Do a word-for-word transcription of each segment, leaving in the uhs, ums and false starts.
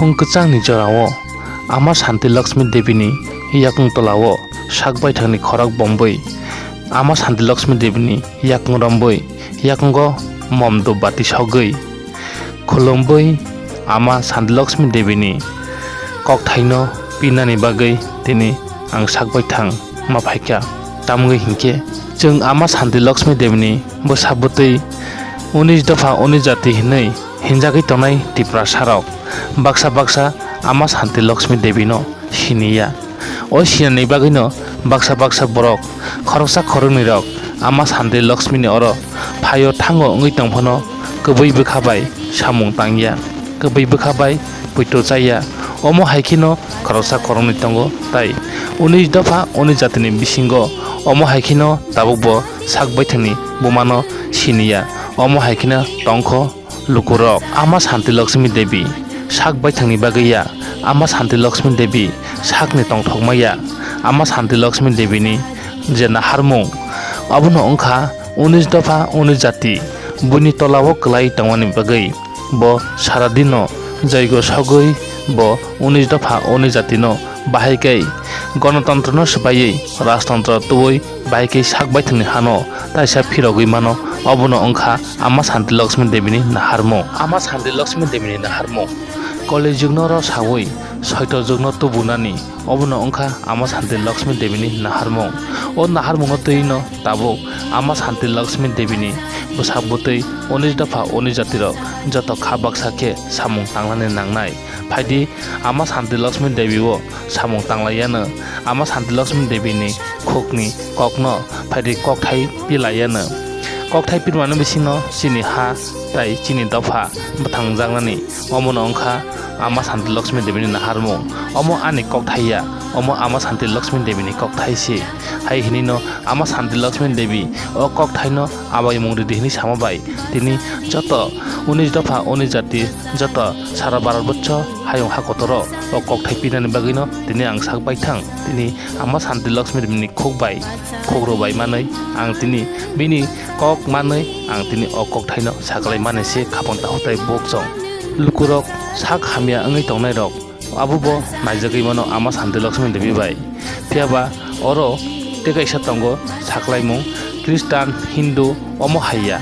Nwng kwchangni jorao Ama Santi Lakshmi Debini yakung tolao sak baithangni khorok bombwi Ama Santi Lakshmi Debini yakung rombwi yakungo mom dup bati sogwi khulumwi Ama Santi Lakshmi Debini kokthaino pinani bagwi tini ang sak baithang ma phaikha. Tamni hinkhe chwng Ama Santi Lakshmi Debini bwsa bwtwi unis dopha unis jati hinwi hinjagwi tongnai Tiprasarok baksa baksa Ama Santi Lakshmi Debino siniya. O sinani bagwino baksa baksa borok khoroksa khoroknwirok Ama Santi Lakshmini oro phaio thango wngwi tongphano kwbwi bwkha bai samung tangya, kwbwi bwkha bai poito chaya. Omo hai kheno khoroksa khoroknwi tongo, tai unis dopha unis jatini bisingo omo hai kheno tabukbo sak baithangni bumano siniya. Omo hai kheno tongkho lukurok. Ama Santi Lakshmi Devi sak baithangni bagwi ya, Ama Santi Lakshmi Devi sakni tongthokma ya. Ama Santi Lakshmi Devini je naharmung, abono wngkha unis dopha unis jati, buini tolao kwlai tongmani bagwi bo sara dino joigo sogwi bo unis dopha unis jatino bahai khe gonotontrono swbaiwi rajtontro tubui bahai khe sak baithangni hano taisa phirogwi mano, obono wngkha Ama Santi Lakshmi Devini naharmung. Ama Santi Lakshmi Devini naharmung. Koli jugno ro sawi soito jugno tubunani, obono wngkha Ama Santi Lakshmi Devini naharmung. O naharmungno twi no tabuk Ama Santi Lakshmi Devini bwsa bwtwi unis dopha unis jatirok joto kha baksa khe samung tangnani nangnai. Phaidi Ama Santi Lakshmi Devi o samung tanglaiyano, Ama Santi Lakshmi Devini khukni kokno phaidi kokthai pilaiyano. Kokthai pirmani bisingo chini ha tai chini dopha bwthangjaknani, omono wngkha Ama Santi Lakshmi Devini naharmung. Omo ani kokthai ya, omo Ama Santi Lakshmi Devini kokthai se. Hai hinino Ama Santi Lakshmi Devi o kokthaino abaimung ridi hwnwi sama bai tini joto unis dopha unis jati, joto sara Bharat borso hayung hakotoro o kokthai pinani bagwino tini ang sak baithang. Tini Ama Santi Lakshmi Devini khuk bai, khuk rw bai manwi ang tini bini kok manwi ang tini o kokthaino saklai mani se khapang takhuk tai bukchong. Lukurok sak hamya wngwi tongnairok abo bo naijagwi mano Ama Santi Lakshmi Devi bai. Phiya ba oro tei kaisa tongo saklaimung Khristan, Hindu omo hai ya.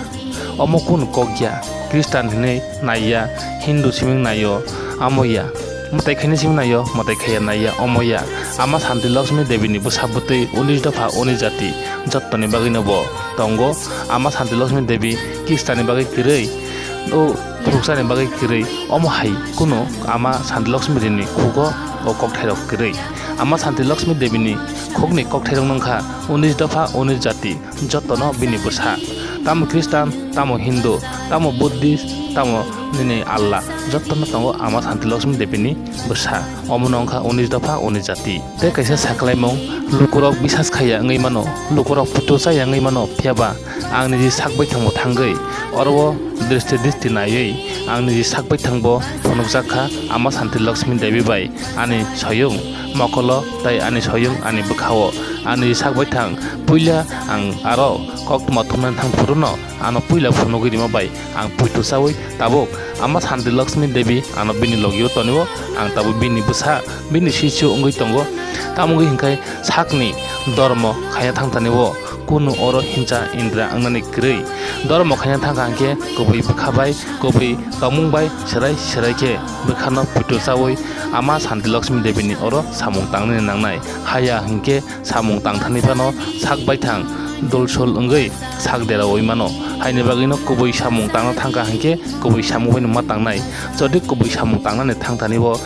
Omo kunu kok ya, Khristan hinwi nai ya, Hindu simi naio, amo ya. Mwtai khaini simi naio, mwtai khaiya nai ya, omo ya. Ama Santi Lakshmi Devini bwsa bwtwi unis dopha unis jati jottoni bagwino bo tongo. Ama Santi Lakshmi Devi Khristanni bagwi kwrwi, o khoroksani bagwi kwrwi, omo hai kunu Ama Santi Lakshmi Devini khugo o kokthairok kwrwi. Ama Santi Lakshmi Devini khukni kokthairok wngkha unis dopha unis jati, jotono bini bwsa. Tamo Khristan, tamo Hindu, tamo Buddhist, tamo nini Allah, jotono tongo Ama Santi Lakshmi Devini bwsa. Omono wngkha unis dopha unis jati. Tei kaisa saklaimung, lukurok bisas khaiya wngwi mano, lukurok puto chaya wngwi mano, phiya ba ang niji sak baithangbo thangwi oro o dristi dristi naiwi ang niji sak baithangbo phunukjak kha Ama Santi Lakshmi Devi bai ani soyung mokolo tei ani soyung ani bwkhao. Ani sak baithang puila ang aro koktwma thumnani thang phuruno ano puila phunugwi rima bai ang puito chawi tabuk Ama Santi Lakshmi Devi ano bini logio tonio, ang tabuk bini bwsa, bini sisyo wngwi tongo. Tamo wngwi hinkhe sakni dormo khaina thangtani o kunu oro hinsa indra wngnani kwrwi. Dormo khaina thangkha hinkhe kubui bwkha bai, kubui tongmung bai serai serai khe bwkhano puito chawi Ama Santi Lakshmi Devini oro samung tangnani nangnai. Haya hinkhe samung tangthani phano sak baithang dulsul wngwi sak derawi mano. Haini bagwino kubui samung tangna thangkha hinkhe kubui samung bai ma tangnai. Jodi kubui samung tangnani thangthani o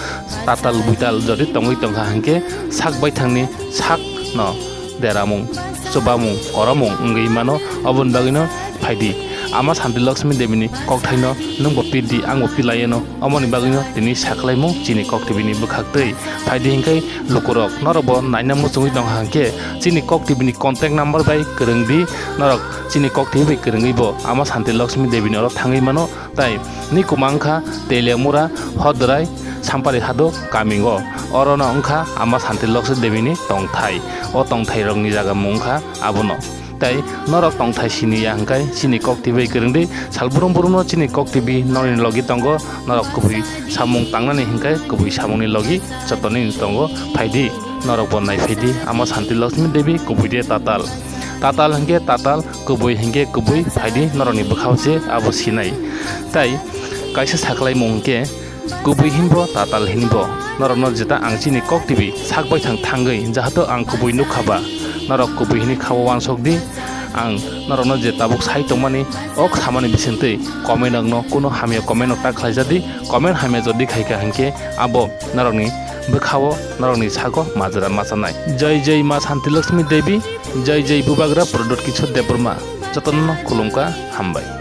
tatal buital jodi tongwi tongkha hinkhe sak baithangni sak no deramung, chubamung, koramung wngwi mano. Oboni bagwino phaidi Ama Santi Lakshmi Devini kokthaino nwngbo pirdi, angbo pilaiyano. Omoni bagwino tini saklaimung chini Kok T V ni bwkhaktwi. Phaidi hinkhe lukurok norokbo naina muchungwi tongkha hinkhe chini Kok T V ni contact number bai kwrwngdi, norok chini Kok T V bai kwrwngwibo Ama Santi Lakshmi Devini oro thangwi mano. Tai ni kwma wngkha Teliamura, Hodrai, Sampari Hado kamio. Orono wngkha Ama Santi Lakshmi Devini tongthai. O tongthairokni jaga mung wngkha abono. Tai norok tongthai sini ya hwnkhe chini kok twi bai kwrwng di. Salbrum brumno chini kok twi norokni logi tongo, norok kubui samung tangnani hwnkhe kubui samungni logi jotono tongo. Phaidi, norokbo naiphai di, ama Santi Lakshmi Devi, kubui de tatal. Tatal hwnkhe tatal, kubui hwnkhe kubui, phaidi norokni bwkhao se abo sinai. Tai kaisa saklaimung hwnkhe kubui hinbo tatal hinbo. Norokno jeta ang chini kok twi sak baithang thangwi jahato ang kubui nukha ba, norok kubui hini kha-o uansuk di. Ang norokno je tabuk sai tongmani, o khamani bisingtwi comment rokno kuno hamya comment rok ta khlaijak di. Comment hamya jodi khaikha hwnkhe abo norokni bwkhao norokni sago majra machanai. Jai jai Ma Santi Lakshmi Devi, jai jai Bubagra Pradyot Kishore Debbarma, jotono khulumkha, hambai.